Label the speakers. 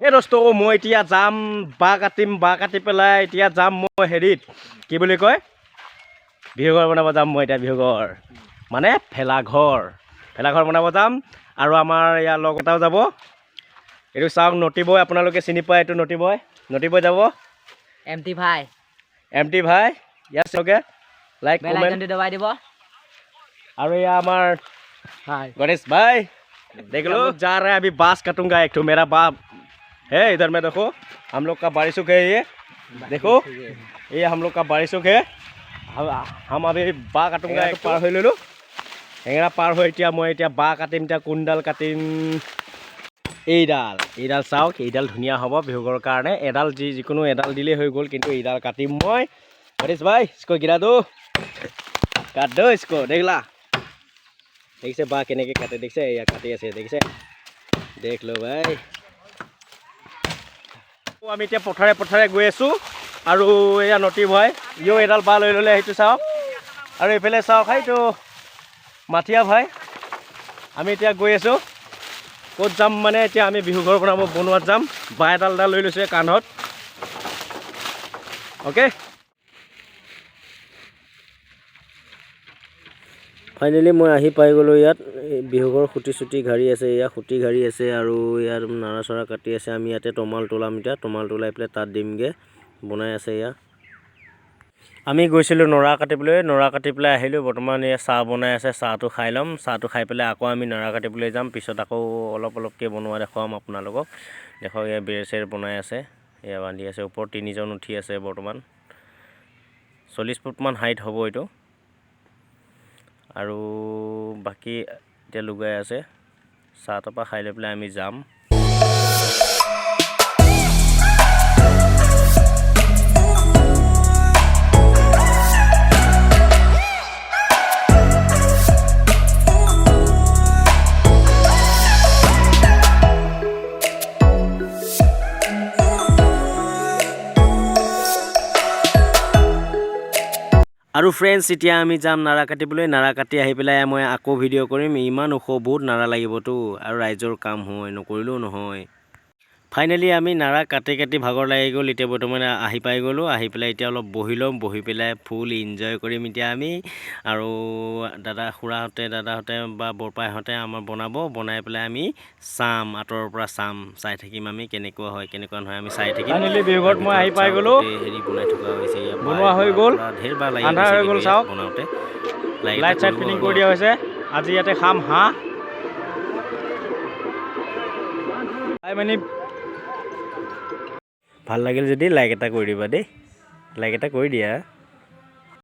Speaker 1: এই দোস্ত, মই এতিয়া যাম, বাঁহ কাটিম। বাঁহ কাটি পেলাই এতিয়া যাম মই হেৰিত, কি বুলি কয়, বিহুঘৰ বনাব যাম মই এতিয়া। বিহুঘৰ মানে ভেলাঘৰ, ভেলাঘৰ বনাব যাম। আৰু আমাৰ ইয়াৰ লগ এটাও যাব। এইটো চাওক, নটি বয়, আপোনালোকে চিনি পায়। এইটো নটি বয়, নটি বয় যাব।
Speaker 2: এম টি ভাই।
Speaker 1: এম টি ভাই ইয়াত চাওকে, লাইক
Speaker 2: বেল
Speaker 1: কমেণ্ট
Speaker 2: আইকনটো দবাই দিব।
Speaker 1: আৰু এয়া আমাৰ
Speaker 2: হাই।
Speaker 1: गणेश भाई, देख लो, जा रहा है। अभी बांस काटूंगा एक ठो, मेरा बाप है इधर में। देखो, हम लोग का बारिशुक है ये। देखो, ये हम लोग का बारिशुक है। हम अभी বাঁহ কাটোংগা। পাৰ হৈ ল'লোঁ হেঙেৰা। পাৰ হৈ এতিয়া মই এতিয়া বাঁহ কাটিম। এতিয়া কোনডাল কাটিম? এইডাল, এইডাল চাওক, এইডাল ধুনীয়া হ'ব বিহুঘৰৰ কাৰণে। এডাল যিকোনো এডাল দিলেই হৈ গ'ল, কিন্তু এইডাল কাটিম মই। গণেশ ভাই, इसको गिरा दो, काट दो इसको। দেখিলা, দেখিছে বাঁহ কেনেকৈ কাটে? দেখিছে, এয়া কাটি আছে, দেখিছে? देख लो भाई। আমি এতিয়া পথাৰে পথাৰে গৈ আছোঁ আৰু এয়া নটি ভাই, ইও এডাল বাঁহ লৈ ল'লে, সেইটো চাওক। আৰু এইফালে চাওক, সেইটো মাথিয়া ভাই। আমি এতিয়া গৈ আছোঁ। ক'ত যাম মানে এতিয়া আমি বিহু ঘৰ বনোৱাত যাম। বাঁহ এডাল এডাল লৈ লৈছোঁ কান্ধত। অ'কে।
Speaker 3: ফাইনেলি মই আহি পাই গ'লোঁ ইয়াত। এই বিহুঘৰ খুঁটি চুটি ঘাৰি আছে, এয়া খুঁটি ঘাৰি আছে আৰু ইয়াত নৰা চৰা কাটি আছে। আমি ইয়াতে তমাল তোলাম এতিয়া। তমাল তোলাই পেলাই তাত দিমগৈ। বনাই আছে এয়া। আমি গৈছিলোঁ নৰা কাটিবলৈ। নৰা কাটি পেলাই আহিলোঁ। বৰ্তমান এয়া চাহ বনাই আছে, চাহটো খাই ল'ম। চাহটো খাই পেলাই আকৌ আমি নৰা কাটিবলৈ যাম। পিছত আকৌ অলপ অলপকৈ বনোৱা দেখুৱাম আপোনালোকক। দেখক, এয়া বেৰ চেৰ বনাই আছে, এয়া বান্ধি আছে। ওপৰত তিনিজন উঠি আছে। বৰ্তমান 40 ফুটমান হাইট হ'ব এইটো। আৰু বাকী এতিয়া লগাই আছে। চাহ তাপা খাই লৈ পেলাই আমি যাম। আৰু ফ্ৰেণ্ডছ, এতিয়া আমি যাম নাৰা কাটিবলৈ। নাৰা কাটি আহি পেলাই মই আকৌ ভিডিঅ' কৰিম। ইমান ওখ, বহুত নাৰা লাগিবতো আৰু ৰাইজৰ কাম হয়, নকৰিলেও নহয়। ফাইনেলি আমি নাৰা কাটি কাটি ভাগৰ লাগি গ'ল। এতিয়া বৰ্তমান আহি পাই গ'লোঁ। আহি পেলাই এতিয়া অলপ বহি ল'ম। বহি পেলাই ফুল এনজয় কৰিম এতিয়া আমি। আৰু দাদা, খুৰাহঁতে, দাদাহঁতে বা বৰপাইহঁতে আমাৰ বনাব। বনাই পেলাই আমি চাম, আঁতৰৰ পৰা চাম, চাই থাকিম আমি কেনেকুৱা হয়, কেনেকুৱা নহয়, আমি চাই থাকিম।
Speaker 1: ফাইনেলি বিহুঘৰত মই আহি পাই গ'লোঁ।
Speaker 3: গোটেই হেৰি বনাই থকা হৈছে ইয়াত।
Speaker 1: বনোৱা হৈ গ'ল।
Speaker 3: পুৰা ঢেৰ বাঁহ লাগি
Speaker 1: আন্ধাৰ
Speaker 3: গৈছে
Speaker 1: হৈ গ'ল।
Speaker 3: কিন্তু ইয়াত
Speaker 1: চাওক।
Speaker 3: বনাওঁতে লাইট এটা
Speaker 1: লাইট চাইট
Speaker 3: কৰিব
Speaker 1: ফিটিং
Speaker 3: আৰু।
Speaker 1: কৰি দিয়া হৈছে। আজি ইয়াতে খাম হাঁহ খাই মানে।
Speaker 3: ভাল লাগিল যদি লাইক এটা কৰি দিবা দেই, লাইক এটা কৰি দিয়া।